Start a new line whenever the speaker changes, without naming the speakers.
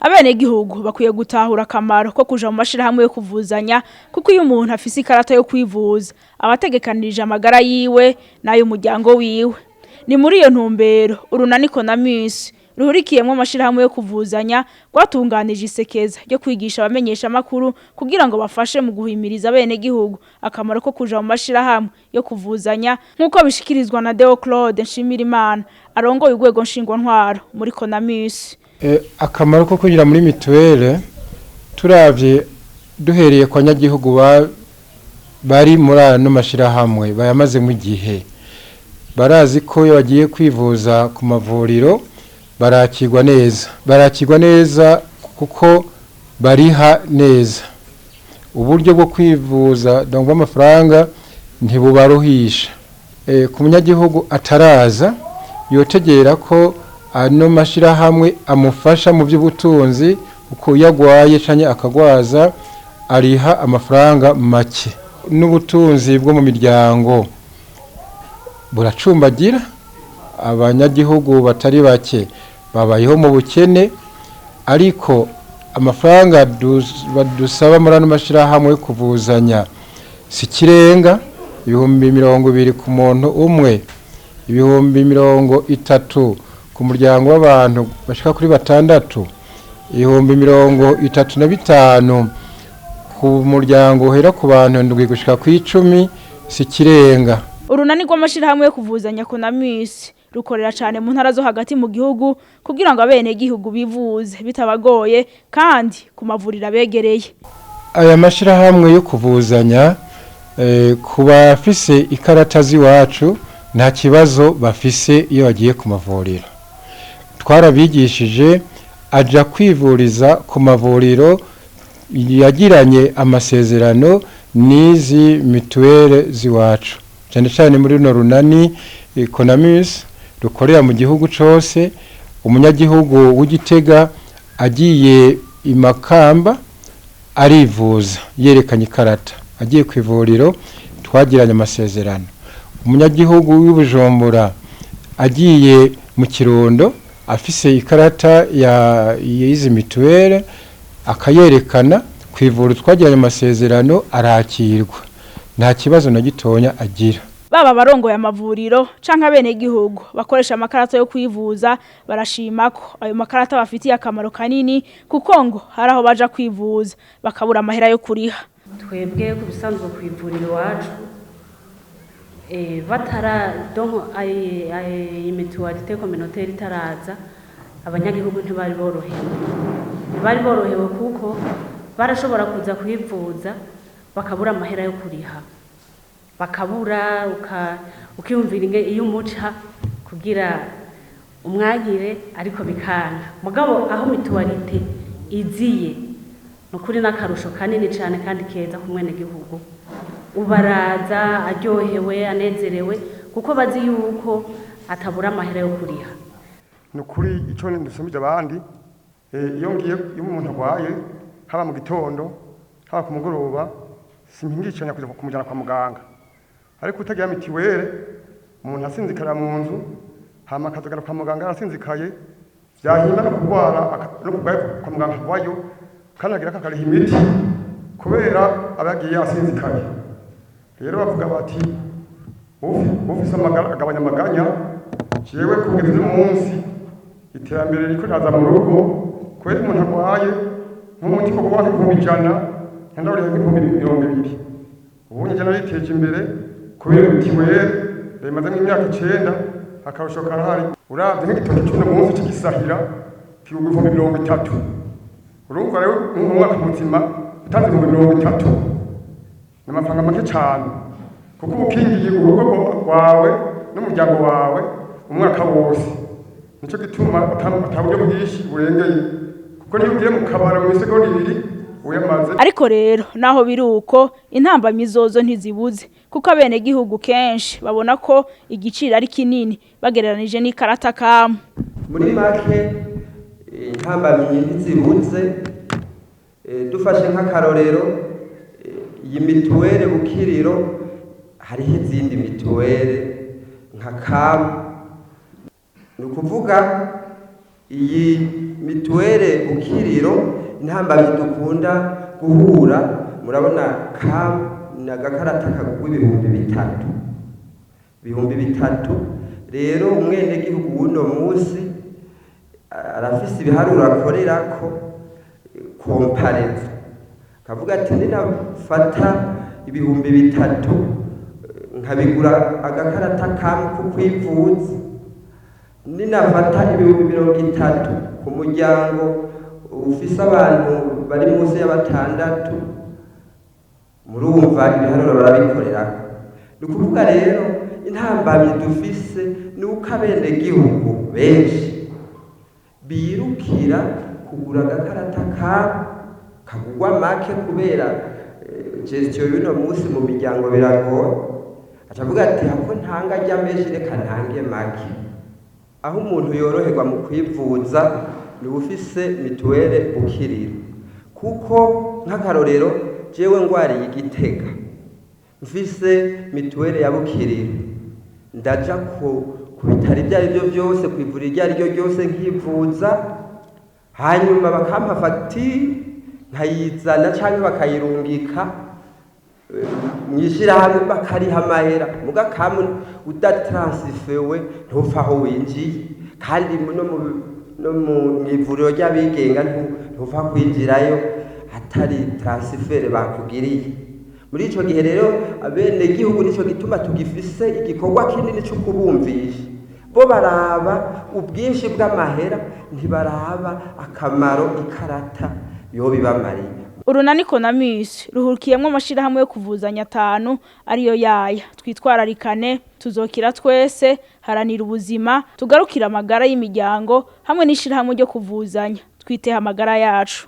Abenegihugu bakwiye gutahura akamaro ko kuja mu mashirahamwe yo kuvuzanya, kuko iyo umuntu afise ikarata yo kwivuza abategekanirije amagara yiwe n'ay'umuryango wiwe. Ni muri iyo ntumbero urunani Konamis ruhurikiyemwo amashirahamwe yo kuvuzanya rwatunganije isekeza ryo kwigisha abamenyesha amakuru kugira ngo bafashe mu guhimiriza abenegihugu akamaro ko kuja mu mashirahamwe yo kuvuzanya, nk'uko bishikirizwa na Deo Claude Nshimirimana arongoye urwego nshingwantwaro muri Konamis.
Akamaro ko kwinjira muri mituwele, turavye duhereye kwa nyagihugu bari muri ano mashirahamwe bayamazemo igihe, barazi ko iyo bagiye kwivuza ku mavuriro barakirwa neza, barakirwa neza kuko bariha neza. Uburyo bwo kwivuza, donc bw'amafaranga, ntibubaruhisha. Ku munyagihugu ataraza yotegera ko ano mashirahamwe amufasha mu by'ubutunzi, uko iyo agwaye canke akagwaza ariha amafaranga make. N'ubutunzi bwo mu miryango buracumbagira, abanyagihugu batari bake babayeho mu bukene, ariko amafaranga badusaba muri ano mashirahamwe yo kuvuzanya si ikirenga: 20,000 ku muntu umwe, 30,000 ku muryango w'abantu bashika kuri batandatu, 35,000 ku muryango uhera ku bantu 7 gushika ku 10. Si ikirenga.
Urunani rw'amashirahamwe yo kuvuzanya Konamis rukorera cane mu ntara zo hagati mu gihugu kugira ngo abenegihugu bivuze bitabagoye kandi ku mavuriro abegereye.
Aya mashirahamwe yo kuvuzanya, ku bafise ikarata z'iwacu nta kibazo bafise iyo bagiye ku mavuriro. Twarabigishije, aja kwivuriza ku mavuriro yagiranye amasezerano n'izi mituwele z'iwacu, cyane cyane muri runo runani Konamis rukorera mu gihugu cose. Umunyagihugu w'Igitega agiye i Makamba arivuza yerekanye ikarata, agiye ku ivuriro twagiranye amasezerano. Umunyagihugu w'Ibujumbura agiye mu Kirundo afise ikarata ya y'izi mituwele akayerekana ku ivuriro twagiranye amasezerano, arakirwa, nta kibazo na gitonya agira.
Baba barongoye amavuriro canke abenegihugu bakoresha amakarata yo kwivuza barashima ko ayo makarata bafitiye akamaro kanini, kuko ngo hari aho baja kwivuza bakabura amahera yo kuriha.
Twebwe ku bisanzwe ku ivuriro iwacu, batara donc ay mutualité communautaire itaraza, abanyagihugu ntibari borohewe, ntibari borohewe kuko barashobora kuza kwivuza bakabura amahera yo kuriha, bakabura ukiyumvira iyo umuca kugira umwagire, ariko bikanga. Mugabo aho mutualité iziye, ni ukuri n'akarusho kanini cyane kandi keza ku mwenegihugu. Ubaraza aryohewe, anezerewe, kuko bazi yuko atabura amahera yo kuriha.
Ni ukuri icyo ndusumije abandi, iyo ngiye, iyo umuntu arwaye, haba mu gitondo haba ku mugoroba, simpingicanya kuja kumujyana kwa muganga. Ariko utagira mitiwere, umuntu asinzikara mu nzu, hama akazagana kwa muganga arasinzikaye, vyahimba no kurwara no kurwaye kwa muganga akavayo kandi agira akariha imiti kubera aba yagiye asinzikaye. Rero bavuga bati ufise amagara agabanya amaganya. Jewe kugeza uno munsi iterambere ririko riraza mu rugo, kubera umuntu arwaye nk'umuti ko kuba 100,000 ntandawuriha 20,000. Ubu njye nariteje imbere kubera mitiwere, ndayimazemo imyaka 9, akarusho karahari. Uravye nk'igitoki c'uno munsi c'igisahira kigurwa 30,000. Urumva rero mu mwaka muzima utanze 30,000 ni amafaranga make cane, kuko uba ukingiye urugo rwawe n'umuryango wawe umwaka wose. Nico gituma ata buryo bwinshi burengeye, kuko niyo ugiye mu kabara mu isegonda 2 uyamaze.
Ariko rero naho biri uko, intambamyi zozo ntizibuze, kuko abenegihugu kenshi babona ko igiciro ari kinini bagereranije n'ikarata kamu.
Muri make intambamyi ntizibuze. Dufashe nk'akarorero, iyi mituwere Bukiriro, hariho izindi mituwere nka kamu, ni ukuvuga Iyi mituwere Bukiriro, intambamyi dukunda guhura, murabona kam ni agakarata kagugwa 3000. 3000 rero, umwenegihugu w'uno munsi arafise ibiharuro akorerako comparaison, akavuga ati: "Ninafata 3000 nkabigura agakarata kamwe ko kwivuza, ninafata 30,000 ku muryango ufise abantu bari munsi ya batandatu." Murumva ibiharuro barabikorerako. Ni ukuvuga rero intambamyi dufise ni uko abenegihugu benshi birukira kugura agakarata ka kagugwa make, kubera gestion y'uno munsi mu miryango biragoye. Acavuga ati: "Hako ntanga ajya menshi, reka ntange make." Aho umuntu yoroherwa mu kwivuza ni ufise mituwere Bukiriro, kuko nk'akarorero jewe ngwariye Igitega, mfise mituwere ya Bukiriro, ndaja ku bitaro ibyo ari byo byose, ku ivuriro iryo ari ryo ryose, nkivuza, hanyuma bakampa fagitire nkayizana cyangwa bakayirungika mu ishyirahamwe, bakariha amahera. Muga kamwe udatransférewe ntupfa aho winjiye, kandi no mu ivuriro ry'abigenga ntupfa kwinjirayo atari transfert bakugiriye. Muri ico gihe rero abenegihugu, nico gituma tugifise igikorwa kinini co kubumvisha. Bo baraba ubwinshi bw'amahera, ntibaraba akamaro ikarata yoba ibamariye.
Urunani Konamis ruhurikiyemwo amashirahamwe yo kuvuzanya atanu, ariyo yaya: Twitwararikane, Tuzokira Twese, Haranira Ubuzima, Tugarukira Amagara y'Imiryango hamwe n'ishirahamwe ryo kuvuzanya Twiteho Amagara Yacu.